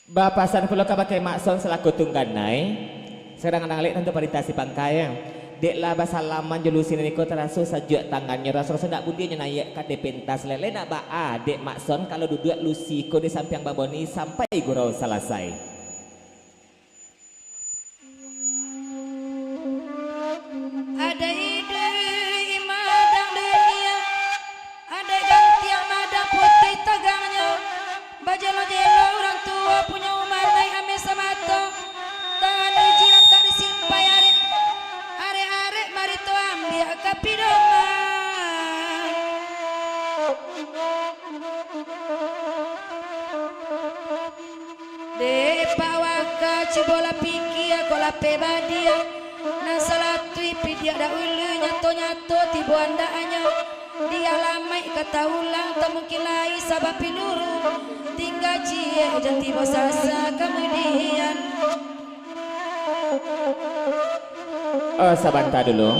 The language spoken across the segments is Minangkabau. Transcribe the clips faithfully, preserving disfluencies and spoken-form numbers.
Bapasan pulo kabake Mak Son salaku tungganai, sadang nalek tantu parintah si pangka. Dek lah basalaman jo Lusi nan iko, taraso sajuak tangannyo, raso-raso ndak buliah nyo naiak ka ateh pentas lai. Lai ndak baa dek Mak Son kalau duduak Lusi ko di sampiang Bang Boni sampai gurau salasai. Adai iduik madang dunia, adai gantiang madang putuih tagangnyo. Bajelo-jelo urang tuo punyo umah naik ameh samato. Tangan uji latak disimpai arek, arek-arek mari tu ambiak ka pidoman. Dek Pak Waka, cubolah pikia ko lapeh badia. Nan salatuih pidiak dahulu, nyato-nyato tibo andaknyo. Di alamaik ka taulang, tak mungkin lai sabab pinuru. Tingga ciek jan tibo sasa kamudian. Oh, sabanta dulu.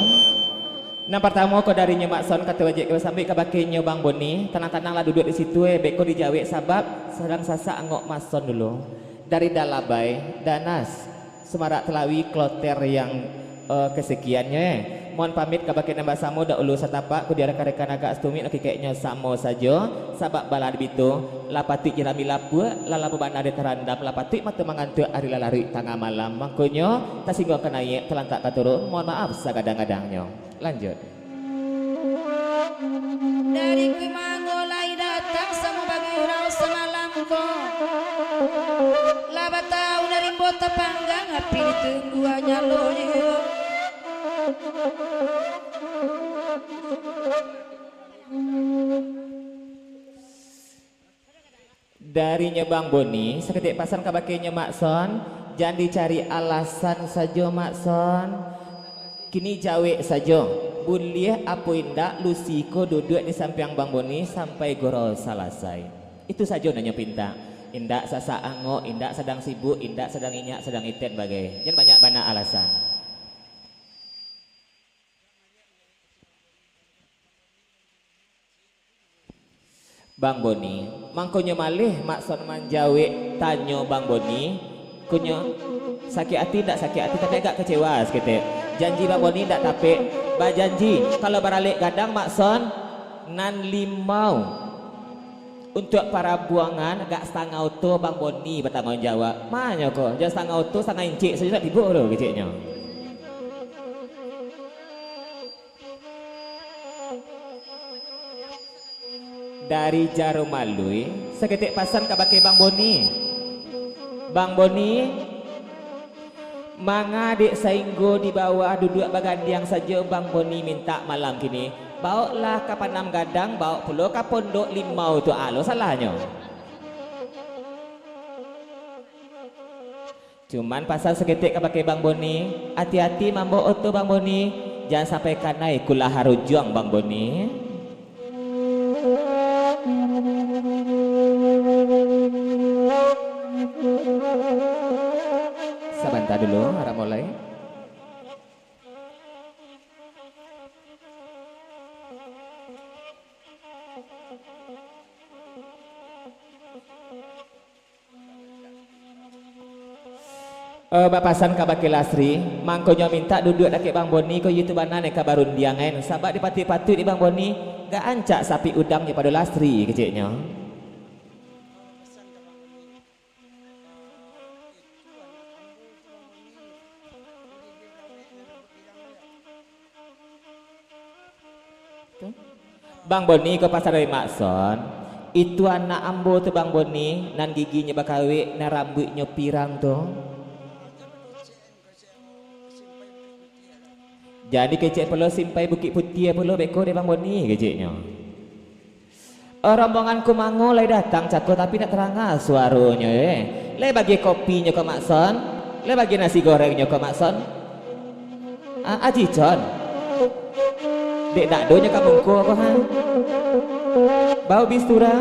Nan partamo ko darinyo Mak Son, kato bajik ka basambuik kabakenyo Bang Boni, tanang-tananglah duduak di situ, eh, beko dijawek sabab sadang sasak angok Mak Son dulu. Dari Dalabai, Danas, Sumarak Telawi, kloter yang, eh, kesekiannyo, eh. Mohon pamit kabake nan basamo, dahulu satapak, kudiah rekan-rekan agak satumik, kikeknyo samo sajo, sabab bala di bitu, lah patuik jirami lapuak, lah lamo bana dek tarandam, lah patuik mato mangantuak, ari lah laruik tangah malam. Mangkonyo, tasingguang ka naiak, talantak ka turun, mohon maaf sagadang-gadangnyo. Lanjut. Dari Kumango lai datang samo bagurau samalam ko. Lah batahun rimbo tapanggang, api ditunggu nyalonyo. Darinyo Bang Boni, saketek pasan kabakenyo Mak Son, jan dicari alasan sajo Mak Son. Kini jawek sajo, buliah apo indak Lucy ko duduak di sampiang Bang Boni sampai gurau salasai. Itu sajo nan nyo pintak. Indak sasak angok, indak sadang sibuk, indak sadang inyak, sadang iten bagai. Jan banyak bana alasan. Bang Boni, mangkonyo maleh Mak Son manjawek tanyo Bang Boni, konyo sakik ati ndak sakik ati, tapi agak kecewa saketek. Janji Bang Boni ndak tapek, bajanji, kalau baralek gadang Mak Son, nan limau untuak parabuangan agak satangah oto Bang Boni batangguang jawab. Manyo ko, jan satangah oto, satangah incik sajo ndak tibo doh keceknyo. Dari Jarum Alui, saketek pasan kabake Bang Boni. Bang Boni, manga dek sainggo di bawah duduak bagandiang sajo Bang Boni mintak malam kini. Baoklah ka Panam Gadang, baok pulo ka Pondok Limau tu, alo salahnyo. Cuman pasan saketek kabake Bang Boni, ati-ati mambao oto Bang Boni, jan sampai kanai kulaha rujuang Bang Boni. Sabanta dulu, arak mulai. Eh, bapasan kabake Lasri, mangkonyo mintak duduak dakek Bang Boni ko, iyo tu bana nan ka barundiang, eh, sabab dipatuik-patuik di Bang Boni, gak ancak sapik udangnyo pado Lasri, keceknyo. Bang Boni ko pasan dari Mak Son, itu anak ambo tu Bang Boni, nan giginyo bakawik, nan rambuiknyo pirang tu. Jadi kecek pulo Simpai Bukik Putiah pulo beko dek Bang Boni keceknyo. Oh, rombongan Kumango lai datang cako, tapi ndak taranga suaronyo, eh. Lai bagi kopinyo ko Mak Son? Lai bagi nasi gorengnyo ko Mak Son? Ah, Aji Con. Dek ndak donyo ka mungko ko, ha? Bau bistura?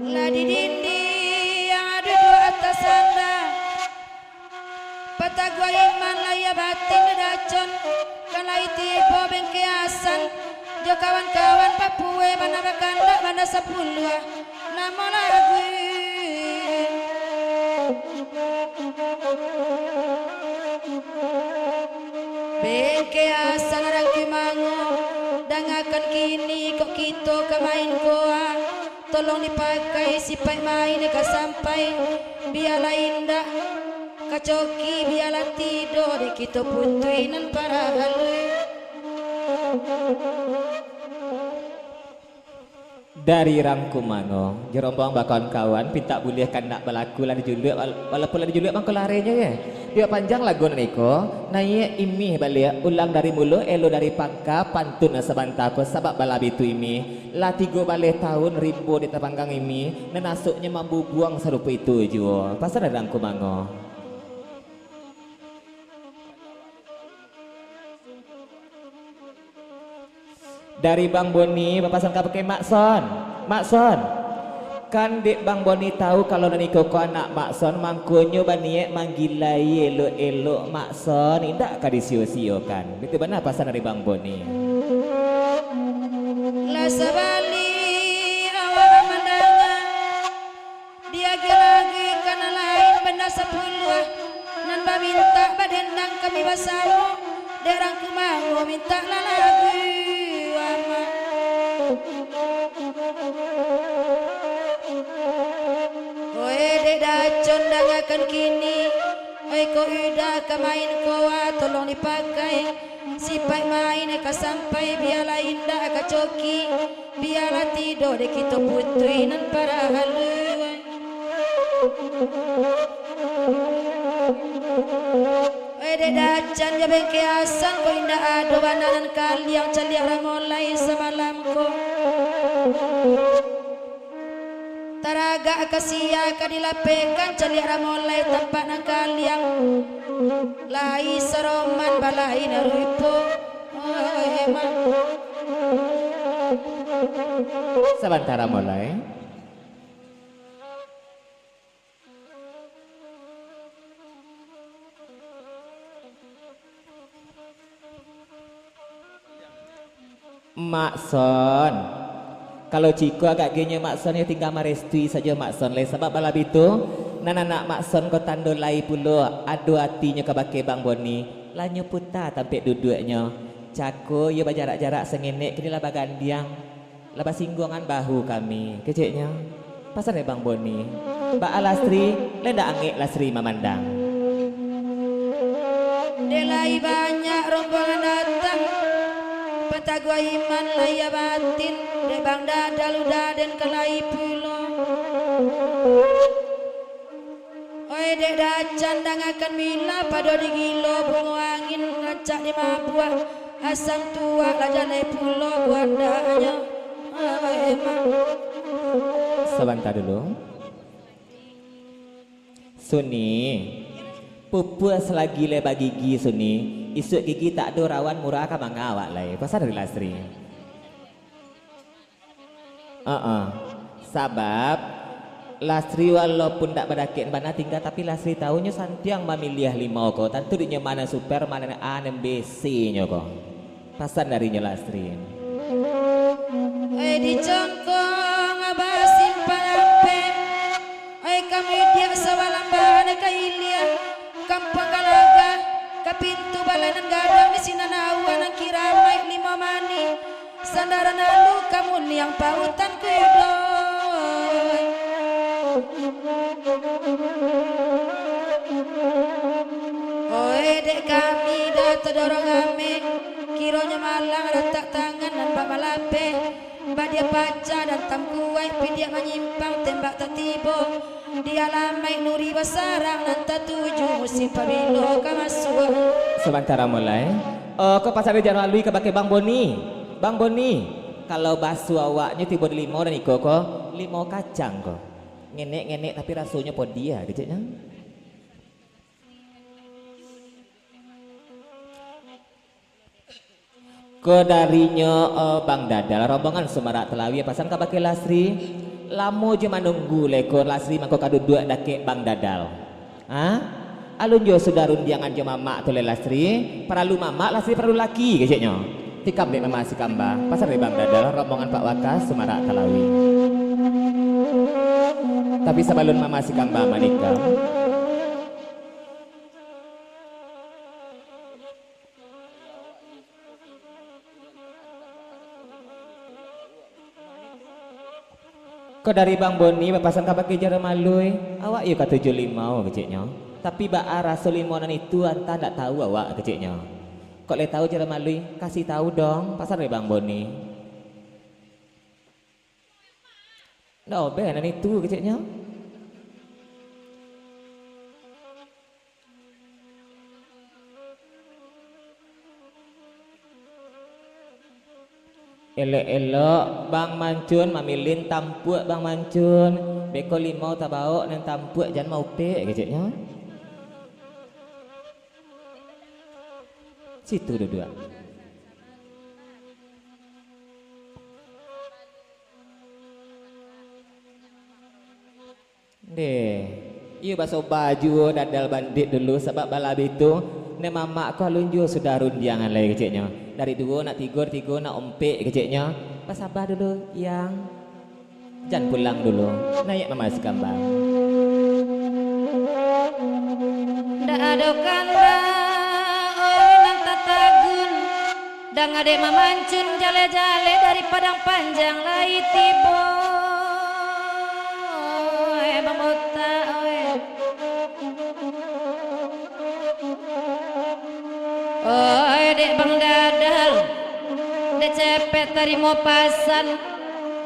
Lah di dinding yang ado duo ateh sanda. Patagua iman lahia batin dadacon, kan lai tibo bengke Hasan, jo kawan-kawan papue bana bakandak bana sapuluah, namo lagu. Keasan Rangkumango, dangakan kini kok kito ka main koa. Tolong dipakai sipaik main ka sampai, bialah indak ka coki, bialah tido dek kito putuih nan paralu. Dari Rangkumango, jo rombongan bakawan-kawan, pintak buliah kandak balaku lah dijuluak, wal-, walaupun lah dijuluak mangko larinyo, ye. Dibuek panjang lagu nan iko, naiak imih baliak, ulang dari mulo, elo dari pangka, pantun nan sabanta ko, sabab balabiah tu imih, lah tigo baleh taun rimbo di tapanggang imih, nan asoknyo mambubuang sarupo itu juo. Pasan dari Rangkumango. Dari Bang Boni, bapasan ka bakeh Mak Son. Mak Son, kan dek Bang Boni tahu kalau nan iko ko anak Mak Son, mangkonyo baniaik manggilai elok-elok Mak Son, indak ka disio-siokan. Itu bana pasan dari Bang Boni. Lah sabali awak mandanga. Diagiah-agiah ka nan lain bana sapuluah, nan bamintak badendang kami basamo, dek Rangkumango mintak lah lagu amak. Oe dek Dacon, dangakan kini, oe kok udah ka main koa, tolong dipakai. Sipaik main ka sampai, bialah indak ka coki, bialah tido dek kito putuih nan paralu. Oe dek Dacon jo bangke Asan, kok indak ado bana nan kaliang caliak Ramolai samalam ko. Taragak ka sia ka dilapehkan, caliak Ramolai tampak nan kaliang, lai saroman balai nan rupo. Oe, Mak. Sabanta, Ramolai. Mak Son, kalau ciko agak genyo Mak Son yo tingga marestui sajo Mak Son lai, sabab balabiah tu, nan anak Mak Son ko tando lai pulo ado atinyo kabake Bang Boni, lah nyo puta tampek duduaknyo, cako iyo bajarak-jarak sangenek, kini lah bagandiang. Lah basingguangan bahu kami, keceknyo. Pasan dek Bang Boni. Baa Lastri, lai ndak angek Lastri mamandang. Dek lai banyak rombongan datang, pataguah iman lahia batin, dek Bang Dadal udah den kalai pulo. Oe dek Dacan, dangakan mila pado digilo bungo angin, rancak dimabuak asam tuak, lah jaleh pulo kuandaknyo. Oe, Mak. Sabanta dulu. Suni, pupuah salagi lai bagigi, Suni. Isuak gigi tak ado rawan, murah ka manga awak lai. Pasan dari Lastri. Heeh. Sabab, Lastri walaupun dak badakek bana tingga, tapi Lastri tahu nyo santiang mamiliah limau ko, tantu dek nyo ma nan super, ma nan A, nan B, C nyo ko. Pasan dari nyo Lastri. Eh, di Congkong Abah Simpang Ampek, eh, kami diak sawah lambahan ka ilia, Kampuang Galaga, ka pintu balai nan gadang, di sinan awak nan kiramaik limau manih. Sandaran alu kamuniang pautan kudo. Oe dek kami dah tadorong ameh, kironyo malang ratak tangan nan bak malapeh, badiak pacah dan tamkuaik, pidiak manyimpang tembak tatibo. Di alamaik Nuri basarang nan tatuju, musim pabilo ka masuak. Sabanta mulai. Oh, ko pasan dari Jan Alwi kabake Bang Boni. Bang Boni, kalau baso awaknyo tibo di limau nan iko ko, limau kacang ko. Ngenek-ngenek tapi rasonyo podia, keceknyo. Ko darinyo, oh, Bang Dadal, rombongan Sumarak Talawi, pasan kabake Lasri, lamo jo manunggu leko Lasri mangko ka duduak dakek Bang Dadal. Ha? Alun jo sudah rundiangan jo mamak tu lai Lasri, paralu mamak Lasri paralu laki keceknyo. Tikam dek Mama Sikamba, pasan dek Bang Dadal, rombongan Pak Wakas, Sumarak Talawi. Tapi sabalun Mama Sikamba manikam, Kok dari Bang Boni bapasan kabake Jaro Malui, awak iyo katuju limau, keceknyo. Tapi baa raso limau nan itu antah ndak tahu awak, keceknyo. Kok lai tahu Jaro Malui, kasih tahu dong, pasan dari Bang Boni. Ndak obeh nan itu, keceknyo. Elok-elok Bang Mancun mamilin tampuak Bang Mancun. Beko limau tabawok nan tampuak jan maupek, keceknyo. Situ duduak. Ndeh, iyo basoba juo dadal bandiak dulu, sabab balabiah tu, nan mamak ko alun juo sudah rundiangan lai keceknyo. Dari duo nak tigo, dari tigo nak ompek keceknyo. Basaba dulu, Yang. Jan pulang dulu. Naiak mamasukan, Bang. Ndak ado kanda, oi, nan tatagun. Dang adek Mamancun jaleh-jaleh dari Padang Panjang lai tibo. Eh, Bang Botak, oi. Oi, dek Bang Dadal, dek cepek tarimo pasan.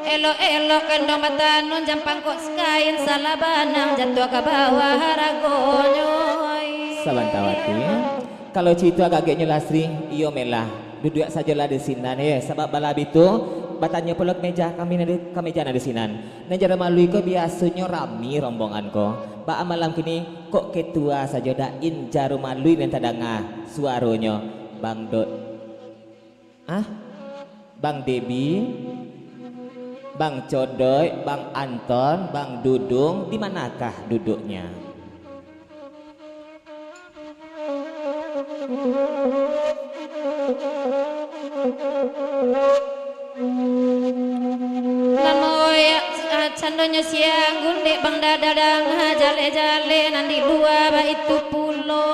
Elok-elok kandong batanun, jan pangkok sakain, salah banang jatuah ka bawah haragonyo, oi. Sabanta wati. Kalau cito agak-agaknyo Lasri, iyo melah. Duduak sajolah di sinan, ye, sabab balabiah tu, batanyo pulo ka meja kami nan di, ka meja nan di sinan. Nan Jaro Malui ko biasonyo rami rombongan ko. Baa malam kini, kok ketua sajo dak in Jaro Malui nan tadanga suaronyo, Bang Dot. Ah? Bang Debi, Bang Codoik, Bang Anton, Bang Dudung, di manakah duduknya? Nan moyak, ah, candonyo siang gundek Bang Dadal dang, ah, jaleh-jaleh nan di lua baitu pulo.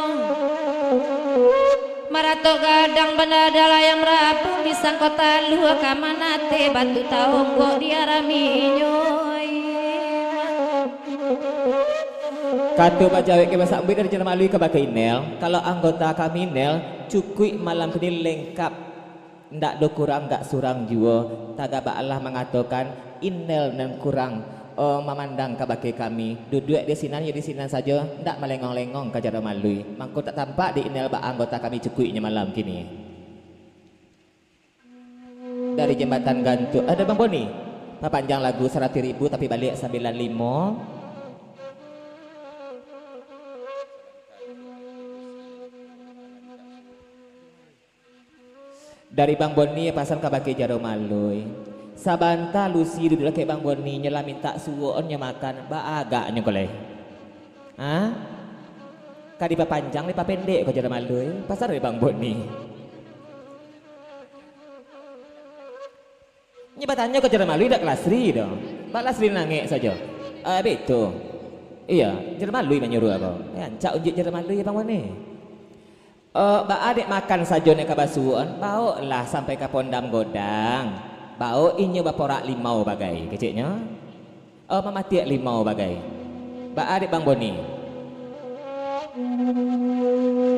Maratok gadang bandadal ayam rabung, disangko taluah ka manateh batu taonggok di araminyo. Kato bajawek ka basambuik dari Jaro Malui kabake Inel, kalau anggota kami Inel cukuik malam kini lengkap, ndak do kurang, ndak surang juo, tagak baalah mangatokan Inel nan kurang, oh, mamandang kabake kami, duduak di sinan, yo di sinan sajo, ndak malengong-lengong ka Jaro Malui. Mangko tak tampak di Inel baa anggota kami cukuiknyo malam kini. Dari Jembatan Gantung, ado Bang Boni, papanjang lagu saratuih ribu tapi baliak sambilan limo. Dari Bang Boni pasan kabake Jaro Malui. Sabanta Lucy duduak lakek Bang Boni, nyo lah mintak suokan nyo makan, baa agaknyo ko lai? Ha? Ka dipapanjang, dipapendek ko Jaro Malui, pasan dari Bang Boni. Nyo batanyo ka Jaro Malui, dak ka Lasri doh. Bak Lasri nangek sajo. Ah, baitu. Iyo, Jaro Malui manyuruah ko. Eh, rancak unjuak Jaro Malui, Bang Boni. Eh, baa dek makan sajo nan ka basuokan, bawoklah sampai ka Pondam Godang. Bawok inyo baporak limau bagai, keceknyo. Eh, mamatiak limau bagai. Baa dek Bang Boni?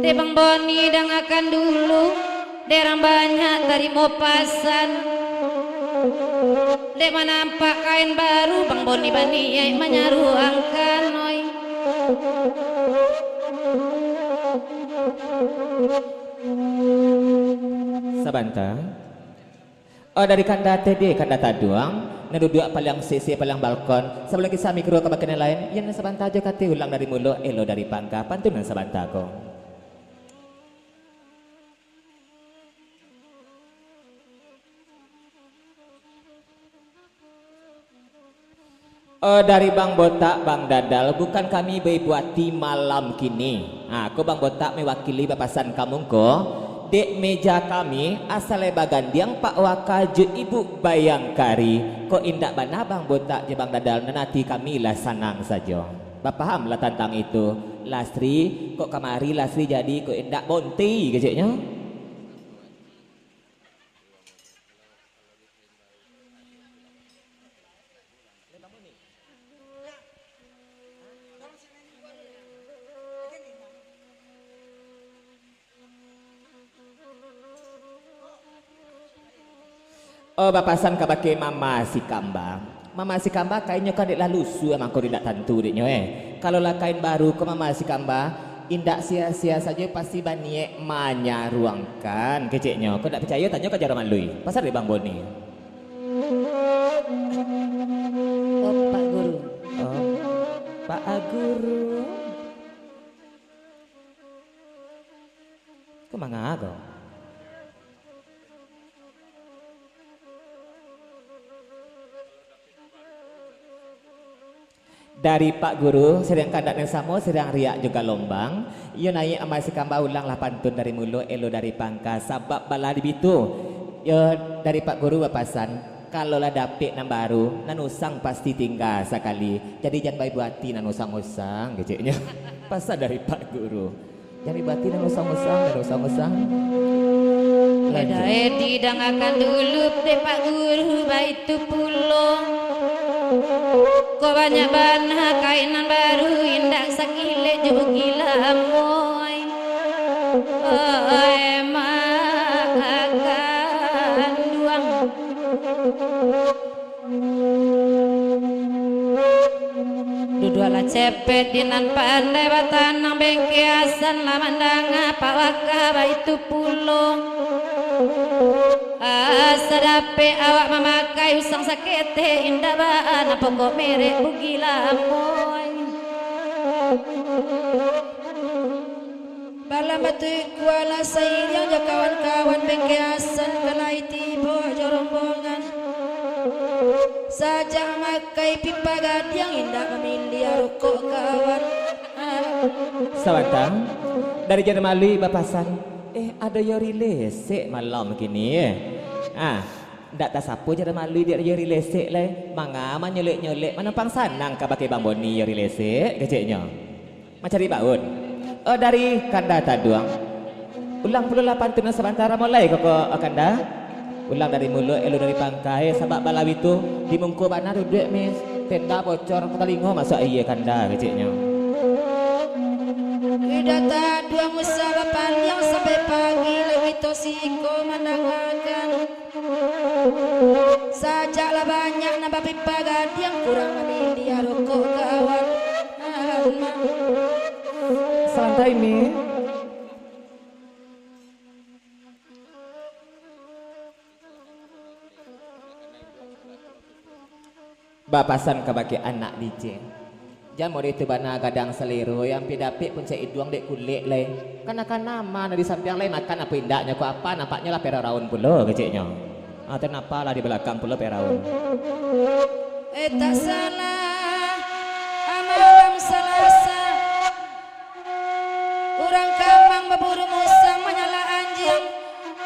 Dek Bang Boni dangakan dulu, dek urang banyak tarimo pasan. Dek manampak kain baru, Bang Boni baniaik manyaruangkan, oi. Sabanta. Oh, dari kanda ateh deh, kanda taduang, nan duduak paliang sisi paliang balkon, sabalun kisah mikro kabake nan lain, iyo nan sabanta jo kateh ulang dari mulo, elok dari pangka, pantun nan sabanta ko. Eh, dari Bang Botak, Bang Dadal, bukan kami baibu ati malam kini. Ha, ko Bang Botak mewakili bapasan ka mungko, dek meja kami, asa lai bagandiang Pak Waka jo Ibu Bayangkari. Kok indak bana Bang Botak jo Bang Dadal, nan ati kami lah sanang sajo. Bapahamlah tantang itu. Lasri, kok kamari Lasri jadi, kok indak bonti, keceknyo. Oh, bapasan kabake Mama Sikamba. Mama Sikamba, kainnyo kan dek lah lusuah mangko indak tantu deknyo, eh. Kalau lah kain baru ko Mama Sikamba, indak sia-sia sajo pasti baniek manyaruangkan keceknyo. Kok indak picayo, tanyo ka Jaro Malui. Pasan dek Bang Boni. Oh, Pak Guru. Oh, Pak Guru. Ko manga ko? Dari Pak Guru, sadang kandak nan samo, sadang riak jo galombang, iyo naiak Mama Sikamba, ulang lah pantun dari mulo, elo dari pangka, sabab bala di bitu. Iyo dari Pak Guru bapasan, kalau lah dapek nan baru, nan usang pasti tingga sakali. Jadi jan baibo ati nan usang-usang, keceknyo. Pasan dari Pak Guru. Jadi bati nan usang-usang, nan usang-usang. Lanjut. Eda edi dangakan dulu dek Pak Guru baitu pulo. Ko banyak bana kain nan baru, indak sakilek jo gila amoi. Oi, mak kanduang. Duduaklah cepek di nan pandai batanang, bengke Hasan lah mandanga Pak Waka baitu pulo. Asa dapek awak mamakai usang saketek, indak baa nan pokok merek bugi lamoi. Balam batu ikua lah sairiang jo kawan-kawan, bengke Hasan ka lai tibo jo rombongan. Sajak makai pipa gadiang, indak mamiliah rokok kawan. Sabanta, dari Jaro Malui bapasan, eh, ado Yori Lesek malam kini, eh. Ah, ndak tasapo Jaro Malui dek Yori Lesek lai. Manga manyolek-nyolek, manampang sanang kabake Bang Boni Yori Lesek, keceknyo. Mancari baun. Oh, dari Kanda Taduang. Ulang pulo lah pantun nan sabanta, mulai koko, oh, Kanda. Ulang dari mulo, elo dari pangka, sabab bala di bitu, di mungko bana duduak, mis. Tenda bocor, ka talingo masuak aia, Kanda, keceknyo. Ida Taduang usah bapaliang, sampai pagi lai kito siko mandangakan. Sajak lah banyak nan bapipa gadiang, kurang mamiliah rokok kawan. Santai, Mi. Bapasan kabake anak D J. Jan model tu bana gadang salero, yang pi dapek puncak iduang dek kulek lai. Kana-kana ma nan di sampiang lai makan apo indaknyo ko apa, nampaknyo lah perau raun pulo keceknyo. Ah, tanapa lah di balakang pulo perau. Eh, tak salah, ah, malam Salasa. Urang Kamang baburu musang manyalak anjiang.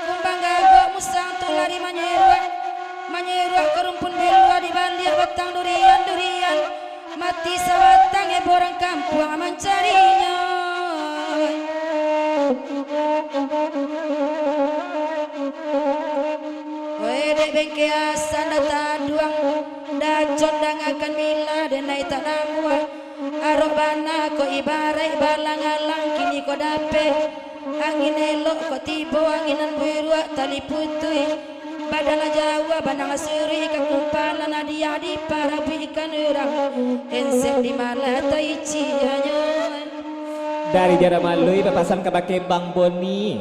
Kumbang gagok musang tu lari manyeruak, manyeruak ka rumpun bilua di baliak batang durian-durian. Mati sabatang, eh, urang kampuang mancarinyo. Weh, dek bengke Hasan dah taduang, dah con dangakan mila, denai tak namuah. Arok bana ko ibaraik balang-alang, kini ko dapek. Angin elok ko tibo, angin nan buruak tali putuih. Badan lah jauah, banang lah suruih, ka kumpalan hadiah diparabuihkan urang. Ensek di malah taicianyo. Dari Jaro Malui bapasan kabake Bang Boni.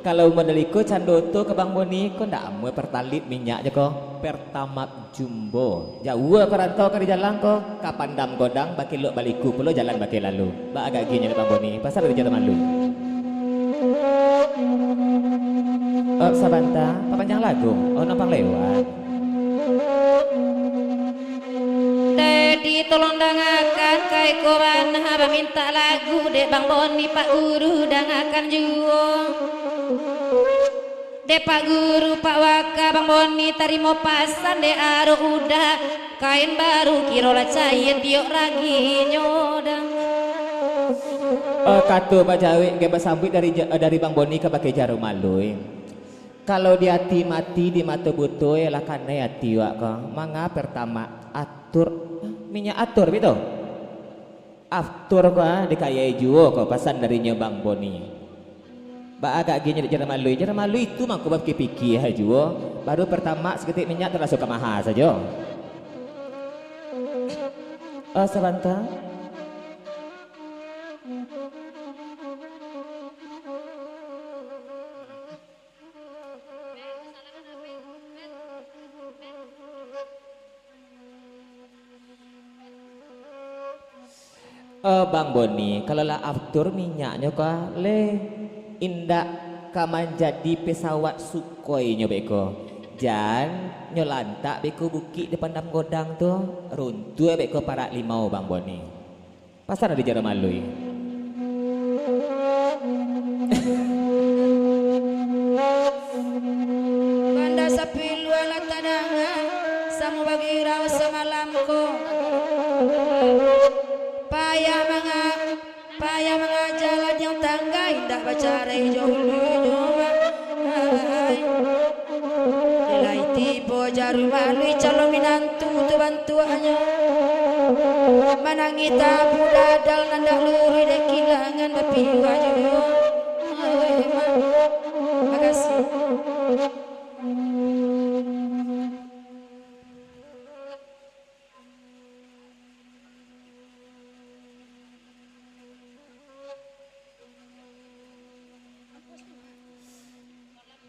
Kalau model iko cando oto ka Bang Boni, ko ndak amuah pertalit minyak je ko. Pertamax Jumbo. Jauah ko rantau ka di jalan ko, ka Pandam Godang, bakilok baliku pulo jalan bakeh lalu. Ba agak ginyo dek Bang Boni, pasan dari Jaro Malui. Oh, sabanta, papanjang lagu. Oh, nampang lewat. Tadi tolong dangakan, ka iko bana bamintak lagu dek Bang Boni, Pak Guru dangakan juo. Dek Pak Guru, Pak Waka, Bang Boni tarimo pasan dek arok udah, kain baru kiro lah caia tiok raginyo dang. Eh, kato bajawek gai basambuik dari ja-, eh, dari Bang Boni kabake Jaro Malui. Kalau di ati mati, di mato buto, eh, lah kanai ati wak ko. Manga pertamax atur, minyak atur, bito? Aftur ko, ah, dikayai juo ko, pasan darinyo Bang Boni. Agak gini dek Jaro Malui. Jaro Malui tu mangko bapikia-pikia juo. Baru pertama saketek minyak talaso ka maha sajo. Oh, sabanta. Eh, Bang Boni, kalau lah aftur minyaknyo kah, leh, indak ka manjadi pesawat Sukhoi nyo beko. Jan nyo lantak beko bukik di Pandam Godang tu, runtuah beko parak limau, Bang Boni. Pasan dari Jaro Malui. Banda sapiluan lah tadanga, samo bagirau samalam ko. Payah manga-, payah mangaja ladiang tangga, indak bacarai jo ulunyo, ai. Lai tibo Jaro Malui calon minantu tu bantuaknyo. Manangih tabu dadal nan dak luruih dek kilangan bapiwah juo. Ai, ma-, makasih.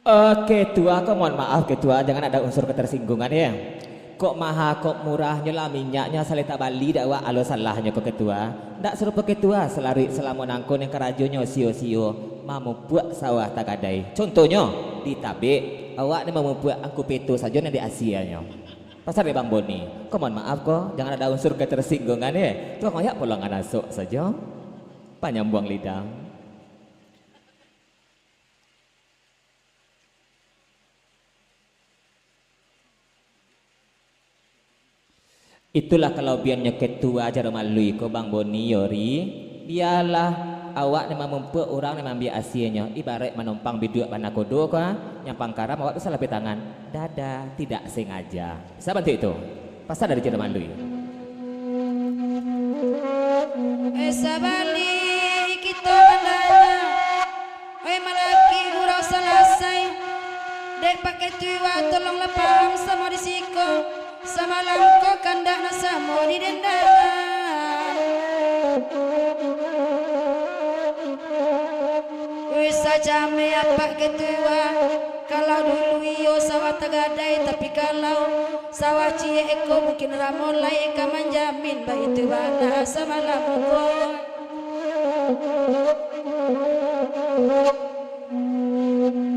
Eh, Ketua ko, mohon maaf, Ketua, jangan ada unsur ketersinggungan, ya. Kok maha, kok murah, nyo lah minyaknyo, asal tabali dak wak, alo salahnyo ko, Ketua. Ndak sarupo Ketua, salaruik salamo nangko nan karajonyo sio-sio, mamupuk sawah tagadai. Contohnyo, di Tabek, awak ni mamupuk angku peto sajo nan di asianyo. Pasal dek Bang Boni. Ko mohon maaf ko, jangan ada unsur ketersinggungan, ya. Tukang oyak pulangan asok sajo. Panyambuang lidah. Itulah kalabiahannyo Ketua Jaro Malui ko, Bang Boni, yo, Ri. Bialah, awak nan mamupuk, urang nan maambiak asianyo. Ibaraik manompang biduak banakodo ko, ah. Nyampang karam awak tu salah patangan. Dada, tidak sengaja. Sabantuk itu. Pasan dari Jaro Malui. Eh, sabali kito mandanga. Oi, malaki gurau salasai. Dek Pak Ketua, tolonglah paham samo di siko. Samalam ko kandak nak samo di dendangan. Wih, sajameh Pak Ketua. Kalau dulu iyo sawah tagadai, tapi kalau sawah ciek ko mungkin ramo lai ka manjamin, baitu bana samalam ko.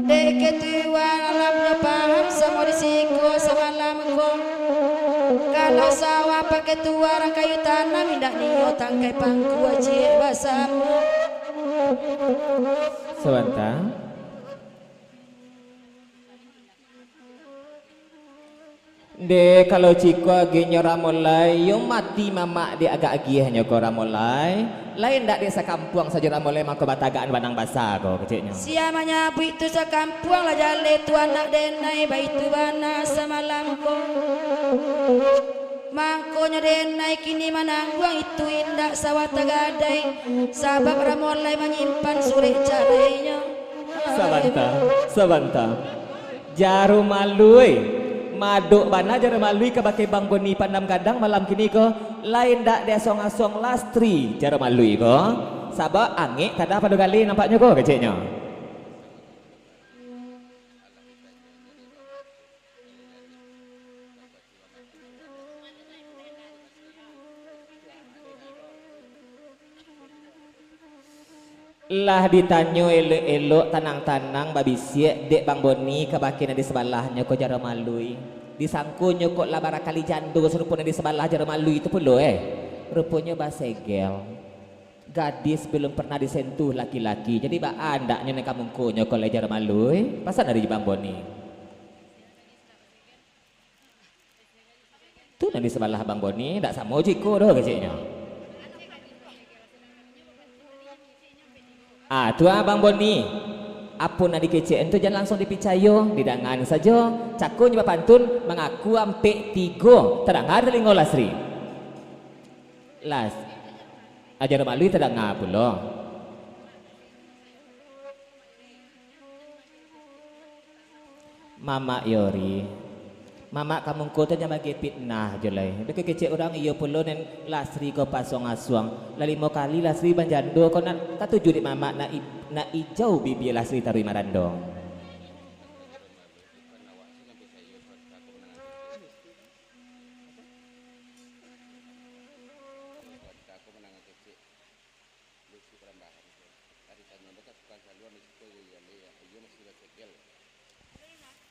Dek Ketua, alamnyo paham samo di siko samalam ko. Kalau sawah Pak Ketua rang kayu tanam, indak nio tangkai pangkua ciek basamo. Sabanta. Deh, kalau ciko agihnyo Ramolai, yo mati mamak dek agak agiahnyo ko Ramolai. Lain ndak dek sakampuang sajo Ramolai mangko batagakan banang basa ko keceknyo. Sia manyabuik tu sakampuang lah jaleh tu anak denai, baitu bana samalam ko. Mangkonyo denai kini manangguang itu indak sawah tagadai, sabab Ramolai manyimpan surek carainyo. Sabanta, sabanta. Jarum Alui, madok bana Jarum Alui kabake Bang Boni Pandam Gadang malam kini ko, lain dak diasuang-asuang Lastri Jarum Alui ko, sabab angek tadah pado galeh nampaknyo ko keceknyo. Lah ditanyo elok-elok, tanang-tanang babisiak dek Bang Boni kabake nan di sabalahnyo ko Jarum Alui. Disangkonyo kok lah barakali jando sarupo nan di sabalah Jarum Alui tu pulo, eh. Ruponyo basegel. Gadis belum pernah disentuh laki-laki. Jadi baa andaknyo nan ka mungkonyo ko lai Jarum Alui? Pasan dari Bang Boni. Tu nan di sabalah Bang Boni, ndak samo jo iko doh keceknyo. Ah, tu ah Bang Boni. Apo nan dikecek tu jan langsuang dipicayo, didangan sajo. Cakonyo bapantun, mangaku ampek tigo. Tadanga talingo Lasri. Las. Jarum Alui tadanga pulo. Mamak Yori, mamak ka mungko tu jan bagi pitnah jo lai. Beko kecek urang iyo pulo nan Lasri ko pasuang-asuang. Lah limo kali Lasri manjando ko nak katuju dek mamak nak i-, nak ijau bibia Lasri taruih marandong.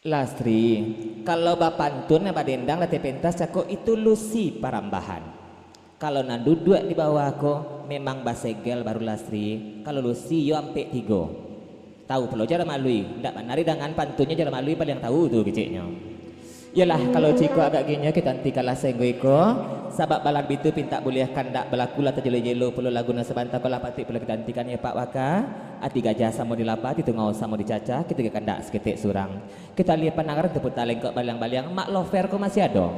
Lasri, kalau bapantun nan badendang di ateh pentas cako itu Lusi Parambahan. Kalau nan duduak di bawah ko memang basegel baru Lasri, kalau Lusi iyo ampek tigo. Tahu pulo Jaro Malui, ndak manari dangan pantunnyo Jaro Malui paliang tahu tu keceknyo. Iyolah, kalau ciko agak ginyo kita antikanlah sainggo iko, sabab balah bitu pintak buliah kandak balaku lah tajelo-jelo pulo lagu nan sabanta ko lah patuik pulo kita antikan ya Pak Waka. Ati gajah samo dilapah, ati tungau samo dicacah, kita kandak saketek surang. Kita liek pandangaran tu puta lengkok baliang-baliang, Mak Lover ko masih ado?